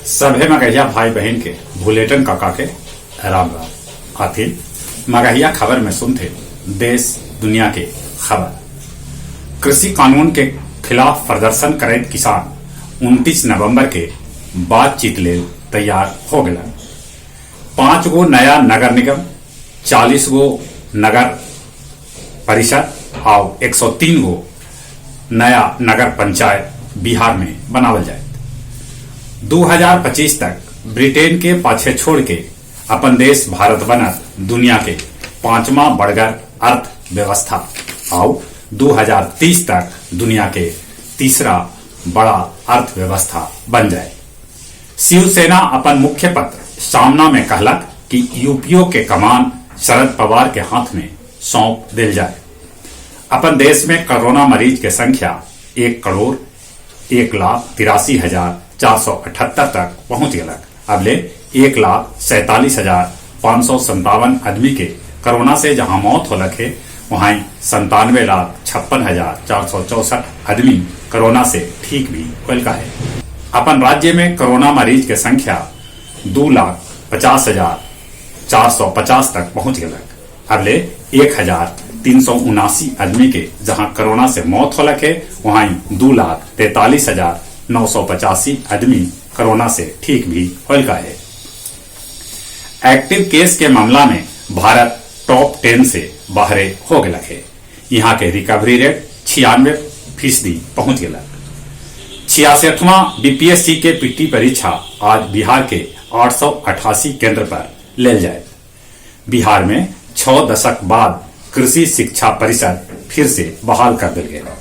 सभे मगहिया भाई बहन के भुलेटन काका के राम राम। आथिन मगहिया खबर में सुनथे देश दुनिया के खबर। कृषि कानून के खिलाफ प्रदर्शन करैत किसान 29 नवंबर के बातचीत लेल तैयार हो गलन। 5 गो नया नगर निगम, 40 गो नगर परिषद और 103 गो नया नगर पंचायत बिहार में बनावल जाए। 2025 तक ब्रिटेन के पाछे छोड़ के अपन देश भारत बनत दुनिया के 5वां बड़गर अर्थव्यवस्था और 2030 तक दुनिया के 3रा बड़ा अर्थव्यवस्था बन जाए। शिवसेना अपन मुख्य पत्र सामना में कहलक कि यूपीओ के कमान शरद पवार के हाथ में सौंप दिल जाए। अपन देश में कोरोना मरीज के संख्या 1,01,83,478 तक पहुंच गलक। अबले 1,47,557 आदमी के कोरोना से जहां मौत होलक है, वहां 97,56,464 आदमी कोरोना से ठीक भी होलका है। अपन राज्य में कोरोना मरीज के संख्या 2,50,450 तक पहुंच गलक। अबले 1,379 आदमी के जहां कोरोना से मौत होलक है, वहां 2,43,985 आदमी कोरोना से ठीक भी होलका है। एक्टिव केस के मामला में भारत टॉप 10 से बाहरे हो गया है। यहाँ के रिकवरी रेट 96% पहुंच गया। 66वां बीपीएससी के पीटी परीक्षा आज बिहार के 888 केंद्र पर लेल जाए। बिहार में 6 दशक बाद कृषि शिक्षा परिषद फिर से बहाल कर दिल गया।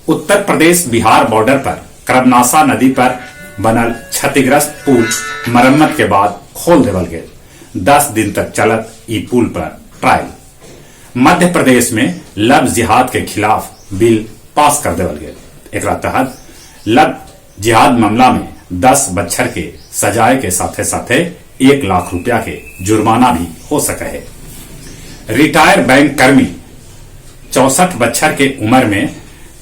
उत्तर प्रदेश बिहार बॉर्डर पर करमनासा नदी पर बनल क्षतिग्रस्त पुल मरम्मत के बाद खोल देवल गए। 10 दिन तक चलत ई पुल पर ट्रायल। मध्य प्रदेश में लव जिहाद के खिलाफ बिल पास कर देवल गए। एकरा तहत लव जिहाद मामला में 10 बच्छर के सजाए के साथे साथे 1 लाख रुपया के जुर्माना भी हो सके है। रिटायर बैंक कर्मी 64 बच्छर के उम्र में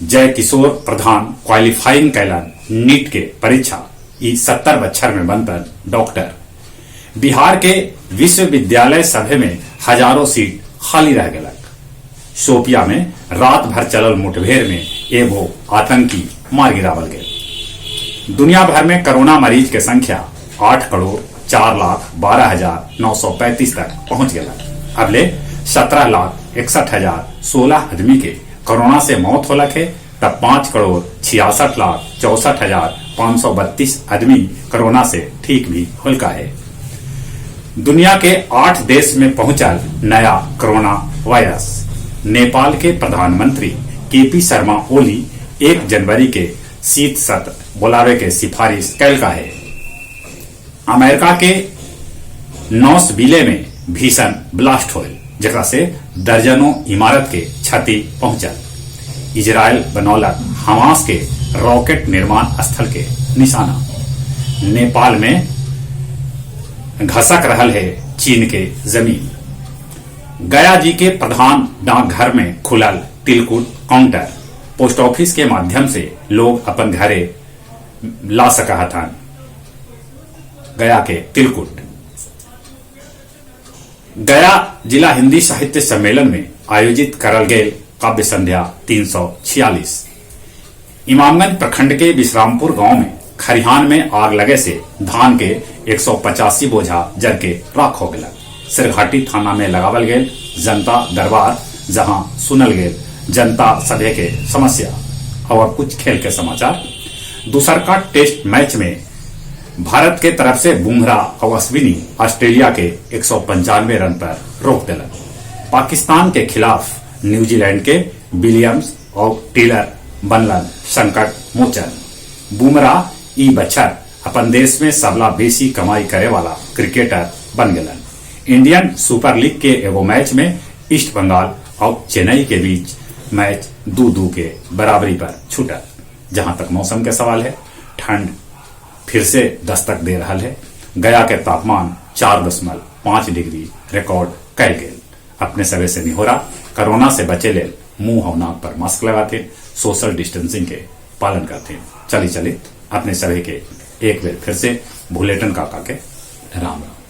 जय किशोर प्रधान क्वालिफाइंग कैलन नीट के परीक्षा ई 70 बच्छर में बनतन डॉक्टर। बिहार के विश्वविद्यालय सभे में हजारों सीट खाली रह गलक। शोपिया में रात भर चलल मुठभेड़ में एगो आतंकी मार गिरावल गए। दुनिया भर में कोरोना मरीज के संख्या 8,04,12,935 तक पहुंच गया। अबले 17,61,016 आदमी के कोरोना से मौत होलक है, तब 5,66,64,532 आदमी कोरोना से ठीक भी होलका है। दुनिया के 8 देश में पहुंचल नया कोरोना वायरस। नेपाल के प्रधानमंत्री केपी शर्मा ओली 1 जनवरी के शीत सत्र बुलावे के सिफारिश कैलका है। अमेरिका के नॉसविले में भीषण ब्लास्ट होल, जकरा से दर्जनों इमारत के क्षति पहुंचल। इजरायल बनौलक हमास के रॉकेट निर्माण स्थल के निशाना। नेपाल में घसक रहल है चीन के जमीन। गया जी के प्रधान डाकघर में खुलल तिलकुट काउंटर। पोस्ट ऑफिस के माध्यम से लोग अपन घरे ला सका हथन गया के तिलकुट। गया जिला हिंदी साहित्य सम्मेलन में आयोजित करल गेल काव्य संध्या 346। इमामगंज प्रखंड के विश्रामपुर गांव में खरिहान में आग लगे से धान के 185 बोझा जर के राख हो गया। सिरघाटी थाना में लगावल गेल जनता दरबार, जहां सुनल गेल जनता सभे के समस्या। और अब कुछ खेल के समाचार। दूसर का टेस्ट मैच में भारत के तरफ से बुमराह और अश्विनी ऑस्ट्रेलिया के 195 रन पर रोक दिलक। पाकिस्तान के खिलाफ न्यूजीलैंड के विलियम्स और टेलर बनलन संकट मोचन। बुमराह ई बच्छर अपन देश में सबला बेसी कमाई करे वाला क्रिकेटर बन गलन। इंडियन सुपर लीग के एगो मैच में ईस्ट बंगाल और चेन्नई के बीच मैच 2-2 के बराबरी पर छूटल। जहां तक मौसम के सवाल है, ठंड फिर से दस्तक दे रहा है। गया के तापमान 4.5 डिग्री रिकॉर्ड कैल गेल। अपने सवे से निहोरा, कोरोना से बचे लेल मुंह और नाक पर मास्क लगाते, सोशल डिस्टेंसिंग के पालन करते। चली चली अपने सभी के एक बेर फिर से भुलेटन काका के राम राम।